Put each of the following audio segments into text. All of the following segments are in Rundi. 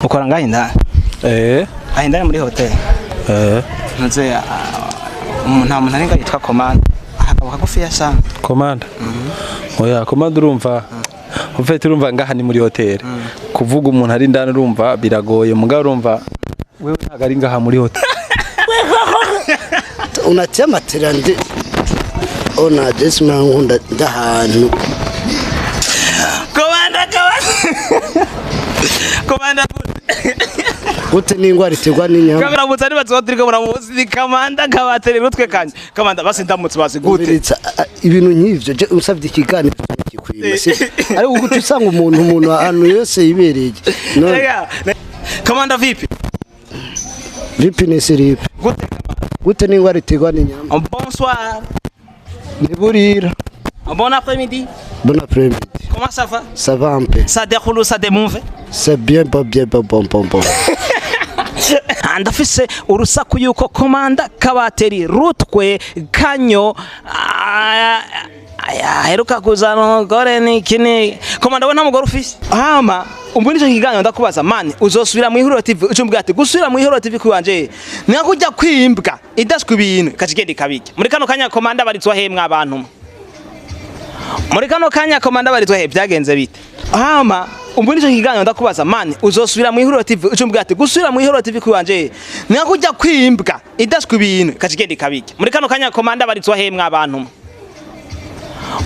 Ukora ngaho indani? Eh. Aho indani muri hoteli? Eh. Ntuze nta muntu arenga yitwa Komanda, akagabo kagufiya sana. Komanda? Oya, komanda, urumva, en fait urumva ngaha ni muri hoteli. Kuvuga umuntu ari indani urumva biragoye, mugabo urumva wewe ntabwo ari ngaha muri hoteli. Unatia matera ndi ona jesi nkunda ndahantu. Komanda, komanda, komanda. Gute n'ingwara iterwa n'inyama. Kamera mutari bazi turiko muramuzi, ni Kamanda kabatere rutwe kanje. Kamanda, basi ndamutse, basi gute? Umviriza, ibintu nk'ivyo je usavye ikiganiro kikwima si ariko uguca usanga umuntu ahantu yose yibereye none. Rega, Kamanda, vipi? Vipi ni siripe. Gute, Kamanda? Gute n'ingwara iterwa n'inyama. Bonsoir. Ntiburira. Bon après-midi. Bon après-midi. Comment ça va? Ça va un peu. Ça déroule, ça démove? C'est bien, bon, bien, bon, bon, bon, bon. Ndafise urusaku yuko Komanda Kabateri Rutwe Kanyo aheruka kuzana umugore. Niki ni Komanda, we nta mugore ufise? Hama umbona ico kiganiro, ndakubaza mani, uzosubira mu Ihuriro TV, uca umbwira ati gusubira mu Ihuriro TV kwiwanje ni nko kujya kwimbwa idaswe ibintu ikacigenda ikabirya. Muri kano kanya Komanda barizwa hemwe abantu? Muri kano kanya Komanda barizwa he? Byagenze bite? Hama umbona ico kiganiro, ndakubaza mani, uzosubira mu Ihuriro TV, uca umbwira ati gusubira mu Ihuriro TV kwiwanje ni nko kujya kwimbwa idaswe ibintu ikacigenda ikabirya. Muri kano kanya Komanda barizwa hemwe abantu?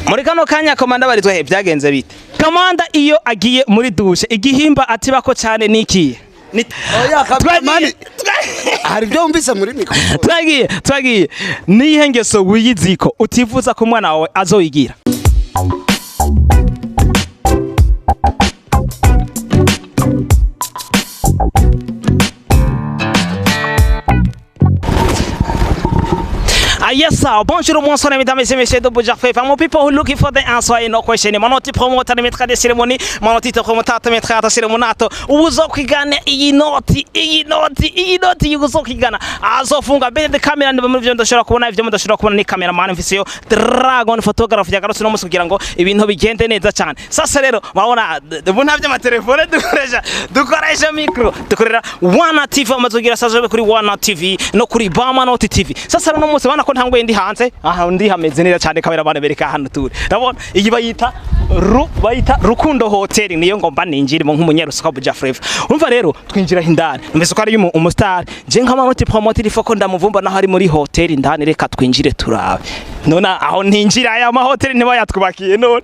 Muri kano kanya Komanda barizwa he? Byagenze bite? Komanda iyo agiye muri douche, igihimba atibako cyane niki? Ni Oya, mani, hari ibyo wumvise muri mikoro. Twagiye, twagiye. Niyihe ngeso wiyiziko utifuza ko umwana wawe azoyigira? Ah yes sir, bonjour, bonsoir mesdames et messieurs de Buja Flavor. Mon people who looking for the answer in no question. Manoti promoter maître de cérémonie, manoti promoter maître de cérémonie. Uzokwigana iyi noti, iyi noti, iyi noti uzokwigana. Azofunga behind the camera, ndi muri vyo ndashobora kubona, ivyo mudashobora kubona ni cameraman mfise yo Dragon Photography yagarutse no musi kugira ngo ibintu bigende neza cyane. Sasa rero murabona ubu nta by'amatelefone dukoresha, dukoresha micro, dukorera One TV, amaze kugira saje kuri One TV no kuri Bama Noti TV. Sasa rero no munsi bana ko ntangwe ndi hanze, aha ndi hameze neza cyane. Kamera bana bereka hano turi. Ndabona iyi bayita ru bayita Rukundo Hotel, niyo ngomba ninjirimo nk'umunyarusuka Buja Flavor. Urumva rero twinjira indani. Numvise ko ari umu star. Je nka Manoti promoter ifoko ndamuvumba naho ari muri hotel indani, reka twinjire turabe. None aho ntinjira, aya mahoteli ntibayatwubakiye none?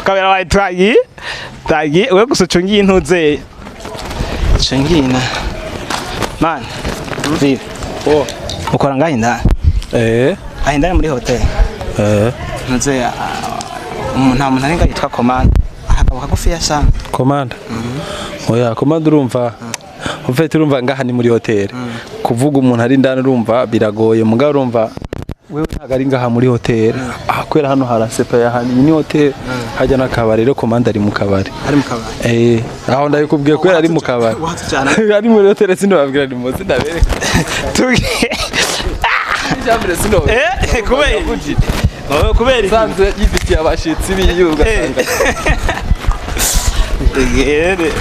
Kamera bayi, twagiye, twagiye. We gusa ucungiye intuzeye, ucungiye na man vive. Oh. Ukora ngaho indani? Eh. Aho indani muri hotel? Eh. Ntuze nta muntu arenga yitwa Komanda, akagabo kagufiya sana. Komanda? Oya, komanda, urumva, en fait urumva ngaha ni muri hoteli. Kuvuga umuntu ari indani urumva biragoye, mugabo urumva wewe ntabwo ari ngaha muri hoteli. Ah, kubera hano harasepa ya hano, iyi ni hoteli, hajya n'akabari. Rero komanda ari mu kabari. Ari mu kabari? Eh, aho ndabikubwiye kubera ari mu kabari. Watujyana? Ari muri hoteli sinobabwira, ni muzi ndabereka. Tugiye. Ijambere sinobabwira. Eh, kubera oh, kubera iki? Sanzwe yifitiye abashitsi biwe ugasanga. Tugere.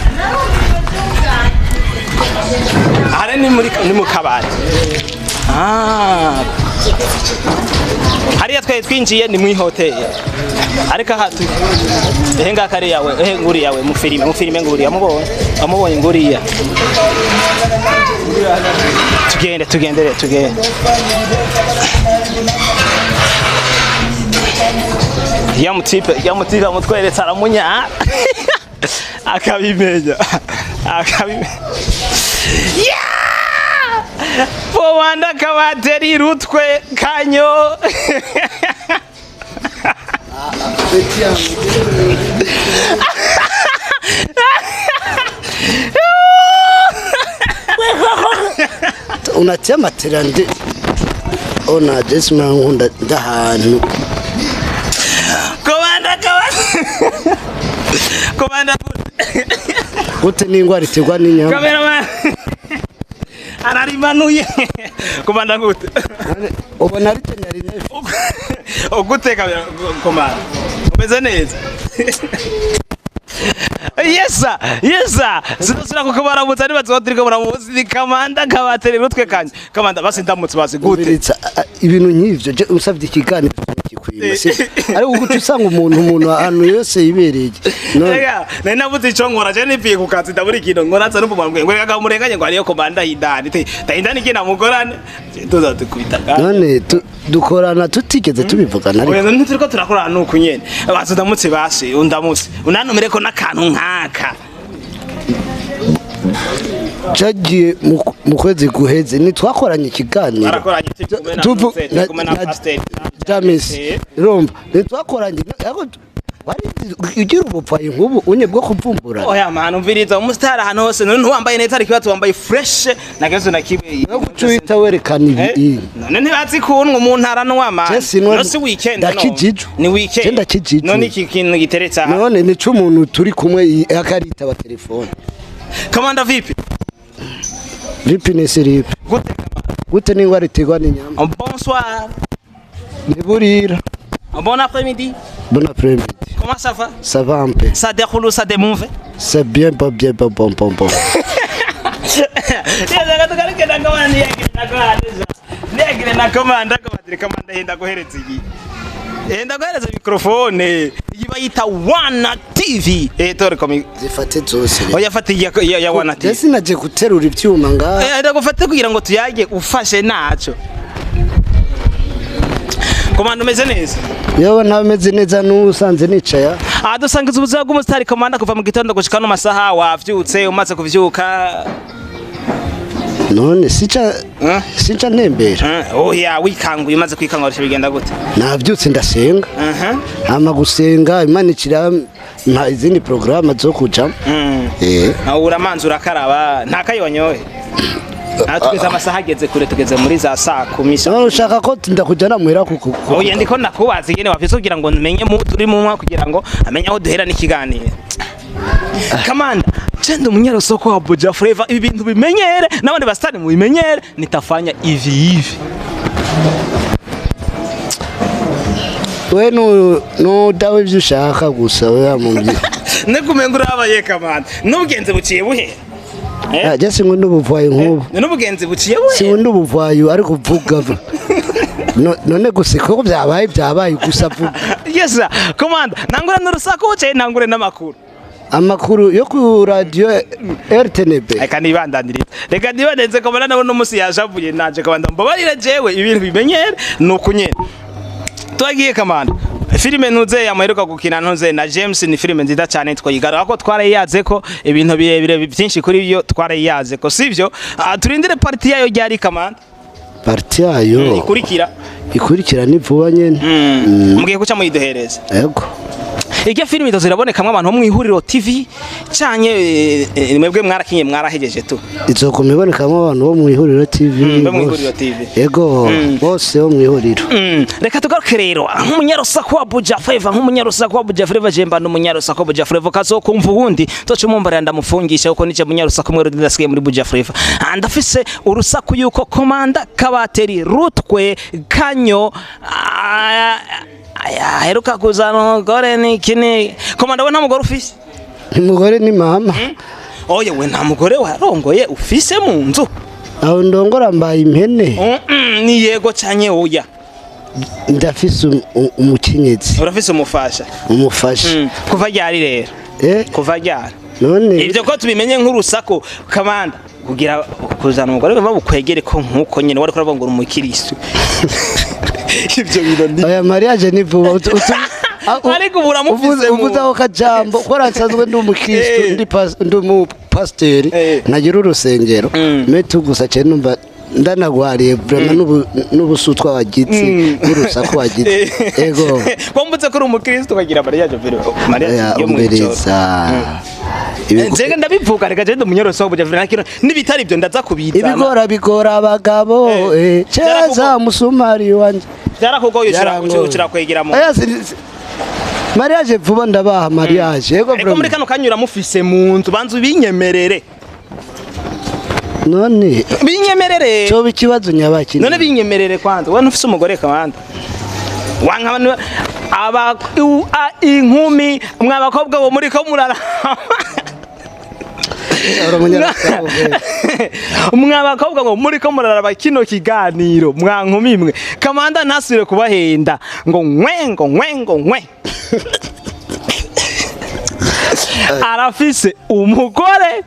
Aha ni muri, ni mu kabari. Ah. Hariya twari twinjiye ni mu hoteli. Ariko aha tu ehe ngaka ari yawe, ehe nguriya we mu filime, mu filime nguriya mubonye. Amubonye nguriya. Tugende, tugendere, tugende. Ya mutipe, ya mutipe amutweretse aramunya akabimenya, akabimenya. Yeah! Komanda Kabateri Rutwe Kanyo. Unatia matera ndi ona jesi nkunda ndahantu. Komanda, komanda, komanda. Gute n'ingwara iterwa n'inyama. Cameraman ararimanuye. Komanda, gute? Ubona ari nari nari. Gute kamera, komanda, umeze neza? Yeah! Yesa, yesa, sinusubira kuko baramutse nibaza ko turiko muramuzi, ni Kamanda Kabateri Rutwe kanje. Kamanda, basi ndamutse, basi gute? Umviriza, ibintu nk'ivyo, je usavye ikiganiro kikwima, sivyo? Ariko uguca usanga umuntu ahantu yose yibereye, none Rega, nari nabuze ico nkora, je nipiye ku kazi, ndabura ikintu nkora, nza numva ngo reka murenganye, ngo hariyo komanda hindani. Te, ndahindani ikina mugorane. Tuza dukubita kandi. None dukorana tutigeze tubivugana, ariko Oya, ntituriko turakorana nuku nyene. Basi ndamutse, basi undamutse. Unantumireko n'akantu nkaka. Cagiye mu kwezi guheze ntitwakoranye ikiganiro? Barakoranye, turi kumwe na Muse, turi kumwe na Pasiteri. James, urumva ntitwakoranye, ariko wari ugira ubupfayi nk'ubu unye bwo kuvumbura. Oya man, umviriza, umusitari ahantu hose none ntiwambaye neza, ariko ikibazo wambaye fresh nagezo na kibe. No guca uhita werekana ibi. None ntibazi kunwa mu ntara nwa man. Je sinwa- No si weekend no. Ndakijijwe. Ni weekend. Je ndakijijwe. None iki kintu giteretse aha. None nico umuntu turi kumwe akaritaba telefone. Kamanda, vipi? Vipi ni siripe. Gute? Gute n'ingwara iterwa n'inyama. Bonsoir. Ntiburira. Bon après-midi. Bon après-midi. Comment ça va? Ça va un peu. Ça déroule ou ça démove? C'est bien, bon, bien, bon, bon, bon, bon. Neza tugaruke na komanda, niyagire na komanda. Niyagire na komanda, komanda, komanda, henda guhereza iyi. Henda guhereza microphone. Iyi bayita Wana TV. Tore komi. Zifate zose. Oya, fata iyi ya Wana TV. Je sinaje guterura ivyuma ngaha. Ndagufate kugira ngo tuyage ufashe naco. Komanda, umeze neza? Yewe, ntameze neza n'ubusanze nicaya. Aha dusangiza ubuzima bw'umusitari Komanda kuva mu gitondo gushika no masaha wavyutse, umaze kuvyuka. None sica Eh? sinca ntembera. Oya, wikanguye, umaze kwikangura bigenda gute? Navyutse ndasenga. Hama gusenga, Imana ikira mpa izindi porogaramu zo kujamo. Aho uramanza urakaraba, nta kayi wanyoye? Aha tugeze, amasaha ageze kure, tugeze muri za saa 10. None ushaka ko ndakujana muhira kuku? Oya, ndiko nakubaza ingene wavyutse kugira ngo menye mu turi mu mwa, kugira ngo amenye aho duhera n'ikiganiro. Kamanda, chenda umunyarusoko wa Buja Flavor, ibi bintu bimenyere n'abandi basitani mubimenyere, nitafanya hivi hivi. We nudawe ivyo ushaka gusa we mumvyi. Nikumenga urabaye Kamanda, n'ubugenzi buciye buhera. Eh? Je sinkunda ubuvayi nk'ubu. N'ubugenzi buciye buhera. Sinkunda ubuvayi, ariko uvuga none gusa ko byabaye byabaye gusa, vuga. Yes sir. Komanda, nangure n'urusaku buciye, nangure n'amakuru. Amakuru yo ku radio RTNB. Reka nibandanirize, reka nibandenze. Komanda nabo n'umunsi yajavuye nanje. Komanda, mbabarira, jewe ibintu bimenyere nuko nyene twagiye. Kamanda, filime ntuze yamuheruka gukina ntuze na James ni filime nziza cyane, twayigarura ko twarayiyaze ko ibintu birebire byinshi kuri byo twarayiyaze ko sivyo. Turindire partie yayo ryari, Kamanda? Partie yayo Ikurikira. Ikurikira ni vuba nyene. Mugiye kuca muyiduhereza? Yego. Iryo filime izo zirabonekamwo abantu bo mu Ihuriro TV canke mwebwe mwarakinye mwarahejeje tu? Izoguma ibonekamo abantu bo mu Ihuriro TV. Bo mu Bose. Ihuriro TV. Yego, bose bo mu Ihuriro. Reka tugaruke rero nk'umunyarusaku wa Buja Flavor, nk'umunyarusaku wa Buja Flavor, jemba n'umunyarusaku wa Buja Flavor kazokumva uwundi toce mumbarira ndamufungisha, kuko nije munyarusaku mwe rudasigaye muri Buja Flavor. Ndafise urusaku yuko Komanda Kabateri Rutwe Kanyo aheruka kuzana umugore. Niki ni Komanda, we nta mugore ufise? Umugore ni mama. Oya, we nta mugore warongoye ufise mu nzu? Aho ndongora mbaye impene. Ni yego canke oya? Ndafise umukenyezi. Urafise umufasha? Umufasha. Kuva ryari rero? Eh? Kuva ryari? None Ibyo ko tubimenye nk'urusaku, Kamanda, kugira kuzana umugore babukwegere ko nkuko nyene wari kuravuga ngo uri umukiristo, ibyo bintu ni Oya, mariage ni vuba. Ariko ubu uramufise uvuze ako kajambo ko nsanzwe ndi umukristo, ndi umupasiteri, ntagira urusengero metu gusa cyane, numva ndanagwariye vraiment n'ubusutwa wagize n'urusaku wagize, ego. Wambutse ko uri umukristo ukagira mariage vero mariage Oya, yo mw'ijoro. umviriza. Nzega ndabivuga, reka je ndi umunyoroso wa Buja Flavor, n'ibitari ibyo ndaza kubizana. Ibigora bigora abagabo. Ceza musumari wanje. Byarakugoye Byarangoye. ucira kwegera mu Oya, mariage vuba, ndabaha mariage, yego. Ariko muri Vraiment. kano kanya uramufise mu nzu, banza ubinyemerere. None Binyemerere. coba ikibazo nyabaki? None binyemerere kwanza, we ntufise umugore, Kamanda? Wanka abantu aba inkumi mwa bakobwa bo muri ko murara. Uri umunyarwanda. Mwa bakobwa ngo muriko muraraba kino kiganiro, mwa nkumi mwe, Kamanda ntasubire kubahenda ngo nkwe, ngo nkwe, ngo nkwe. Arafise umugore.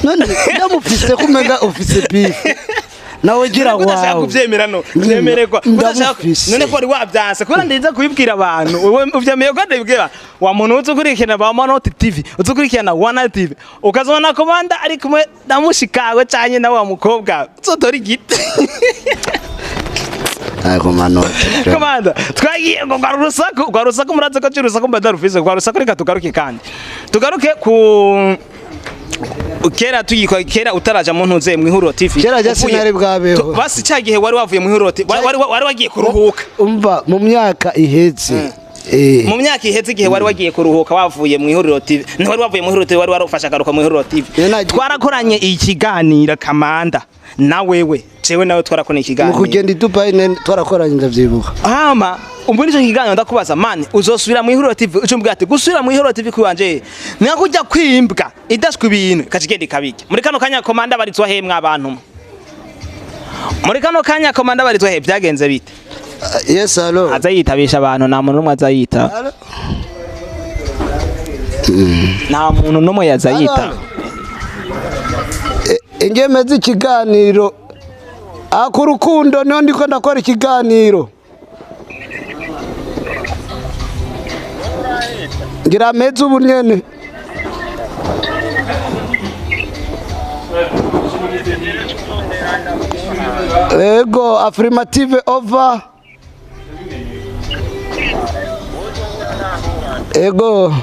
None ndamufise, kumenga ufise beef nawe, gira Udashaka wawe. kuvyemera, no vyemererwa. Ndamufise. None ko wari wavyanse, kubera ndiza kubibwira abantu, wewe uvyemeye ko ndabibwira wa muntu uzi ukurikirana ba Manoti TV, uzi ukurikirana Wana TV, ukazobona Komanda ari kumwe na mushikawe canke na wa mukobwa, uzotora igiti. Ntago Manoti. Komanda, twagiye ngo rwa rusaku murazi ko urusaku mba ndarufise rwa rusaku. Reka tugaruke, kandi tugaruke ku kera tuyikwa, kera utaraja mu ntuze mu Ihuriro TV. Kera je sinari bwabeho. Basi cya gihe wari wavuye mu Ihuriro TV, wari wagiye kuruhuka. Umva, mu myaka iheze. Mu myaka iheze, igihe wari wagiye kuruhuka wavuye mu Ihuriro TV, ntiwari wavuye mu Ihuriro TV, wari warufashe agaruka mu Ihuriro TV. Twarakoranye ikiganiro, Kamanda na wewe, jewe nawe twarakoranye Mu ikiganiro. kugenda i Dubai twarakoranye, ndavyibuka. Hama umbona ico kiganiro, ndakubaza: "Man, uzosubira mu Ihuriro TV?" Uco mbwira ati: "Gusubira mu Ihuriro TV kwiwanje ni kujya kwimbwa idashwe ibintu ikacigenda ikabirya." Muri kano kanya Komanda barizwa he? Mwa bantu, muri kano kanya Komanda barizwa he? Byagenze bite? Yes, allo. Aza yitabisha abantu, nta muntu n'umwe aza yita. Allo. Nta muntu n'umwe yaza yita. Ingeme z'ikiganiro aku rukundo niho ndiko ndakora ikiganiro, ngira meze ubu nyene. Ego, affirmative, over. Ego.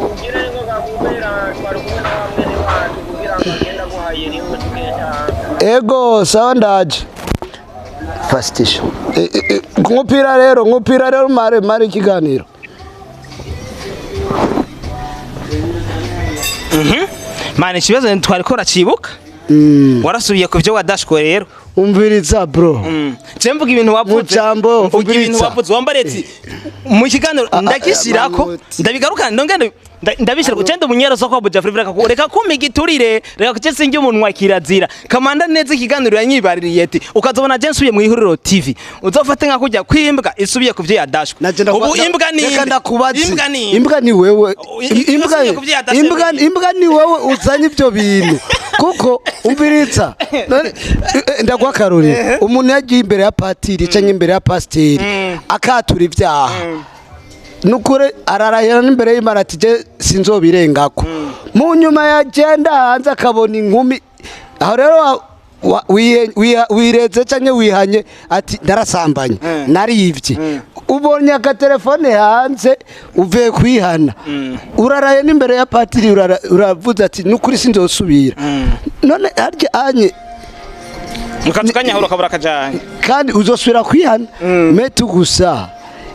Ugire ngo kakubera twari kumwe na wa mwene wacu kugira ngo agende aguhaye rimwe tugenda. Ego, sawa, ndaje fastisho. Nkupira rero mare mare ikiganiro. Man, ikibazo twari ko racibuka, warasubiye ku byo wadashwe rero. Umviriza, bro. Je mvuga ibintu wavuze. Mujambo, Mvuga ibintu umviriza. wavuze, wambariye ati mu kiganiro ndakishirako. Manoti. Ndabigarukana, ndongera ndabishira kucenda umunyero soko buja free. Reka kumpa igiturire, reka kuce singe umunwa kirazira. Kamanda neza ikiganiro yanyibaririye ati: "Ukazobona je nsubiye mu Ihuriro TV, uzofate nka kujya kwimbwa isubiye ku byo yadashwe." Naje Ubu imbwa ni reka inde? ndakubaze. Imbwa ni inde? Imbwa ni wewe. Imbwa Isubiye ku byo yadashwe. Imbwa, imbwa ni wewe uzanye ibyo bintu, kuko umviriza. None, ndaguha akarorero: umuntu yagiye imbere ya patiri cyangwa imbere ya pasiteri akatura ibyaha, nukuri ararahira n'imbere y'Imana ati: "Je sinzobirengako." Mu nyuma yagenda hanze akabona inkumi, aho rero wireze cyangwa wihanye ati: "Ndarasambanye, naribye." Ubonye agatelefone hanze uvuye kwihana, uraraye n'imbere ya patiri, uravuze ati: "Nukuri sinzosubira." None harya anye Mukatukanya kabura kajanye. Kandi uzosubira kwihana metu gusa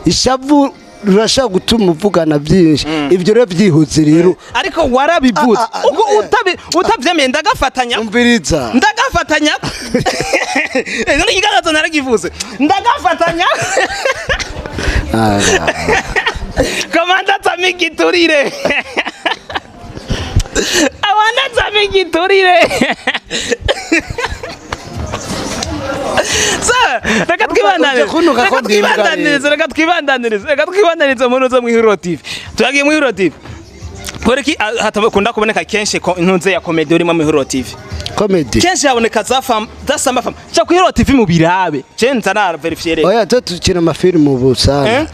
ishavu rurashobora gutuma uvugana byinshi. Ibyo rero byihuse rero. Ariko warabivuze. Ah, ah, ah, Ubwo utavyemeye ndagafatanya. Umviriza. Ndagafatanya none ikiganiro naragivuze, ndagafatanya. Komanda tsami giturire, abana tsami giturire. Sa reka twibandanirize. Uje kuntuka ko Reka ndi imbwa rero. twibandanirize, reka twibandanirize, reka twibandanirize muri uzo mw'Ihuriro TV. Turagiye mw'Ihuriro TV, kubera iki hatakunda kuboneka kenshi ko intuze ya comedy urimo mw'Ihuriro TV? Comedy. Kenshi haboneka za fam, za samba fam cha kw'Ihuriro TV mu birabe, je nza na vérifier rero. Oya, twe tukina amafilmu ubu sana.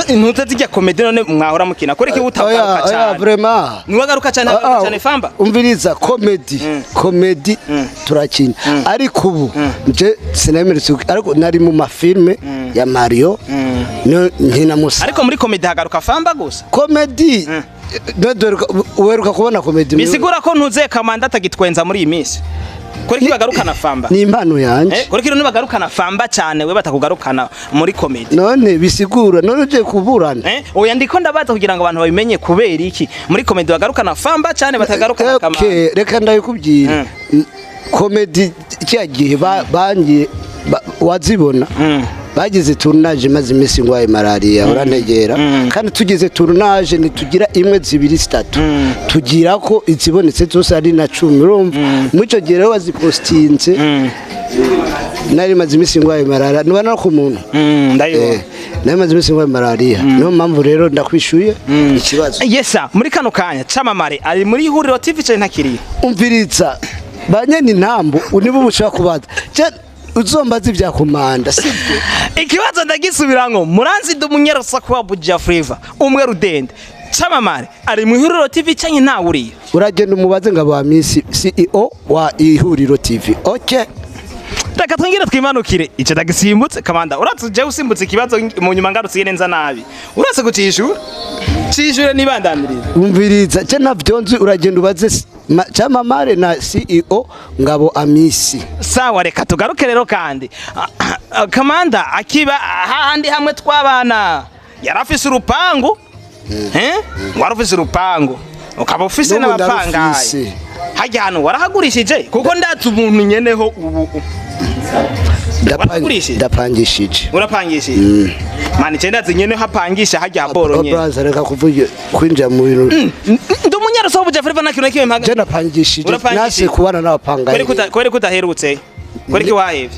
Intuze zijya comedy, none mwahora mukina, kubera iki Oya. utagaruka Oya. cyane? Vraiment. Niwagaruka cyane, hagaruka cyane famba. Umviriza, comedy, comedy turakina, ariko ubu nje sinemeretse, ariko nari mu mafilme ya Mario niyo nkina musa. Ariko muri comedy hagaruka famba gusa. Comedy uheruka kubona comedy Bisigura ko ntuze Kamanda atagitwenza muri iyi minsi, kubera iki bagarukana famba? Ni impano yanjye. Kubera iki ntibagarukana famba cyane, we batakugarukana muri comedy? None bisigura none ugiye kuburana? Oya, ndiko ndabaza kugira ngo abantu babimenye, kubera iki muri comedy bagarukana famba cyane, batagarukana Kamanda? Okay, reka ndabikubwira. Comedy cya gihe bangiye wazibona. Bagize tournage maze iminsi ngwaye malaria, urantegera? Kandi tugize tournage ntitugira imwe, zibiri, zitatu, tugira ko izibonetse zose ari na 10. Urumva muri icyo gihe rero bazipostinze nari maze iminsi ngwaye malaria, nubona ku muntu. Ndayibona. Nari maze iminsi ngwaye malaria, niyo mpamvu rero ndakwishuye ikibazo. Yes sir, muri kano kanya Camamare ari muri Ihuriro TV cyane ntakiriye? Umviriza, banyene intambo nibo ushaka kubaza. Je uzombaza ibya komanda, sibyo? Ikibazo ndagisubirango, muranzi ndi umunyarusaku wa Buja Flavor umwe rudende. Camamare ari mu Ihuriro TV cyane ntawe uriyo? Uragenda umubaze ngo aba misi CEO wa Ihuriro TV, okay? Reka twongere twimanukire, icyo ndagisimbutse. Kamanda, uratse uje usimbutse ikibazo mu nyuma ngarutse neza nabi, uratse gucishura cishure nibandaniriza. Umviriza, je ntavyo nzi, uragenda ubaze Camamare na CEO Ngabo Amisi. Sawa, reka tugaruke rero kandi. Kamanda akiba hahandi hamwe twabana yarafise urupangu, eh, warufise urupangu ukaba ufise N'ubu n'abapangayi. ndarufise. Hajya hantu warahagurishije? Kuko ndatse umuntu nyeneho ubu. Waragurishije? Ndapangishije. Urapangishije mani icyenda nyeneho apangisha hajya boro nyene. Braza, reka kuvuga kwinjira mu bintu. Ndi umunyarusaku Buja Flavor, nta kintu na kimwe mpaga. Je napangishije. Urapangishije? Nase kubana n'abapangayi. Kubera ko utaherutse, kubera ko wahevye?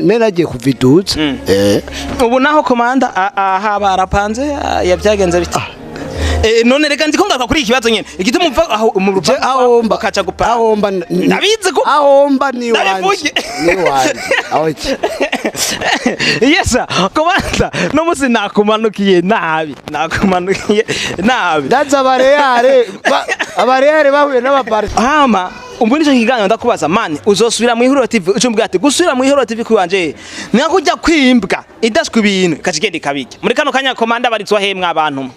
Nagiye kuviduza, eh. Ubu naho komanda ahaba arapanze, yabyagenze bite? None reka ndiko ngaruka kuri iki kibazo nyene, igituma uva aho mu Je rupangu ahomba ukaca gupanga. Ahomba. Ndabizi ko Ahomba ni wanje. Ndabivuge. Ni wanje aho iki. Yes, komanda, no musi nakumanukiye nabi, nakumanukiye nabi. Ndaza abareyare abareyare bahuye n'abaparti. Hama umbona ico kiganiro ndakubaza mani, uzosubira mu Ihuriro TV? Ucumbwira ati gusubira mu Ihuriro TV kwiwanje ni nko kujya kwimbwa idashwa ibintu ikacigenda ikabirya. Muri kano kanya komanda barizwa he mwa bantu?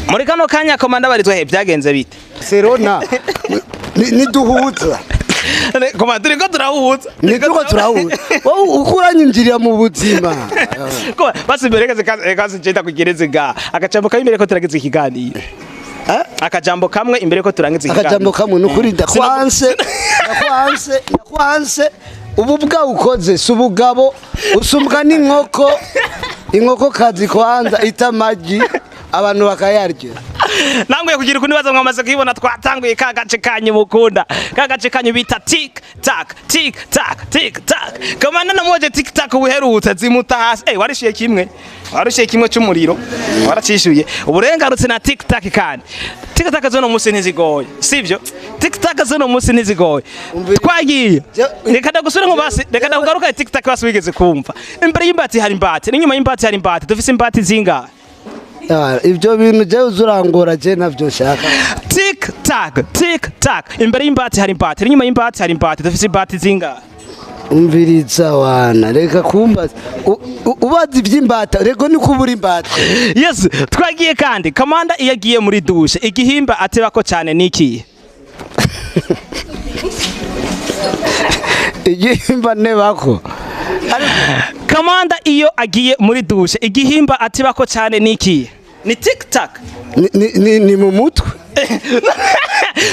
Muri kano kanya komanda barizwa he? Byagenze bite? Serona niduhuza. Komanda, turiko turahuza. Nituko turahuza, wowe uko uranyinjirira mu buzima. Ko basi mbere kazi jenda kugereze ga akajambo kamwe imbere ko turangiza ikiganiro. Eh? Akajambo kamwe imbere ko turangiza ikiganiro. Akajambo kamwe ni ukuri, ndakwanse, ndakwanse, ndakwanse. Ubu bwawukoze si ubugabo, usumbwa n'inkoko, inkoko kazi kwanza ita amagi abantu bakayarya. Nanguye kugira ukuntu ibibazo mwamaze kuyibona, twatanguye ka gace kanyu mukunda, ka gace kanyu bita tic tac, tic tac, tic tac. Kamanda namoje tic tac ubuherutse zimuta hasi. Warishuye kimwe, warishuye kimwe cy'umuriro waracishuye. Uburengarutse na tic tac, kandi tic tac zo no munsi ntizigoye, sivyo? Tic tac zo no munsi ntizigoye. Twagiye. Reka ndagusubire nko basi, reka ndakugaruka tic tac basi wigeze kumva. Imbere y'imbati hari imbati n'inyuma y'imbati hari imbati, dufise imbati zingahe? Ah, ibyo bintu jewe uzurangora, je navyo nshaka. Tic tac, tic tac, imbere y'imbati hari imbati n'inyuma y'imbati hari imbati, dufise imbati zingahe? Umviriza wana, reka kumbaza. Ubaza iby'imbata, rego ni kubura imbata. Yes, twagiye kandi. Kamanda iyo agiye muri douche, igihimba atebako cyane niki? Igihimba ntebako? Kamanda iyo agiye muri douche, igihimba atebako cyane niki? Ni tic tac. Ni mu mutwe.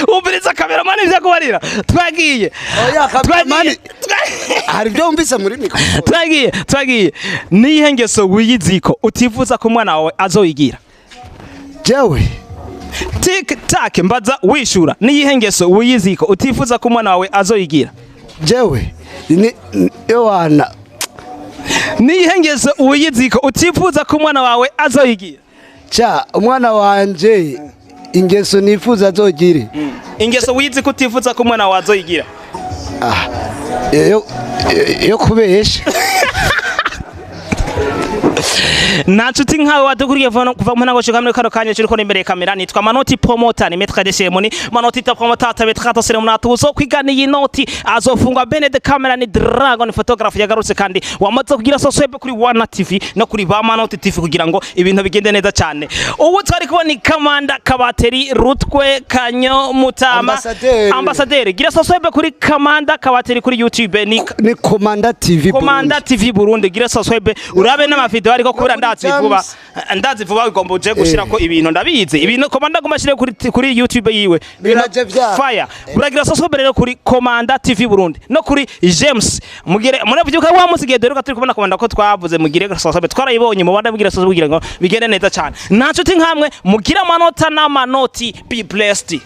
Umviriza kameramani ivyo kubarira, twagiye. Oya, kameramani. Twagiye. Hari ibyo wumvise muri mikoro. Twagiye, twagiye. Niyihe ngeso wiyiziko utifuza ko umwana wawe azoyigira? Jewe? Tic tac, mbaza wishura. Niyihe ngeso wiyiziko utifuza ko umwana wawe azoyigira? Jewe ni ewana. Niyihe ngeso wiyiziko utifuza ko umwana wawe azoyigira? Cha umwana wanje ingeso nifuza azogire? Ingeso wiyiziko utifuza ko umwana wawe azoyigira. Ah, yo kubesha. Nta nshuti nkawe wadukuriye kuva mu ntango gushika muri kano kanya kiriko imbere ya kamera. Nitwa Manoti Promoter, ni maître de cérémonie Manoti ta promoter ta maître de cérémonie tuzo kwigana iyi noti azofungwa. Bene de camera ni Dragon photographe yagarutse, kandi wamaze kugira subscribe kuri Wana TV no kuri ba Manoti TV kugira ngo ibintu bigende neza cyane. Ubu twari kubona Kamanda Kabateri Rutwe Kanyo Mutama. Ambassadeur. Ambassadeur, gira subscribe kuri Kamanda Kabateri kuri YouTube ni Ni Komanda TV. Komanda TV Burundi, gira subscribe urabe n'amavideo. video, ariko kubera kuri ndazi James. vuba, ndazi vuba ugomba uje gushirako ibintu, ndabizi ibintu Komanda agomba ashire kuri YouTube yiwe. Biraje vya. Fire. Uragira subscribe rero kuri Komanda TV Burundi no kuri James. Mugire muravyuka wa munsi gihe duheruka turi kubona Komanda ko twavuze mugire subscribe, twarayibonye mubanda mugira subscribe kugira ngo bigende neza cyane. Nta nshuti nkamwe, mugira amanota n'amanoti. Be blessed.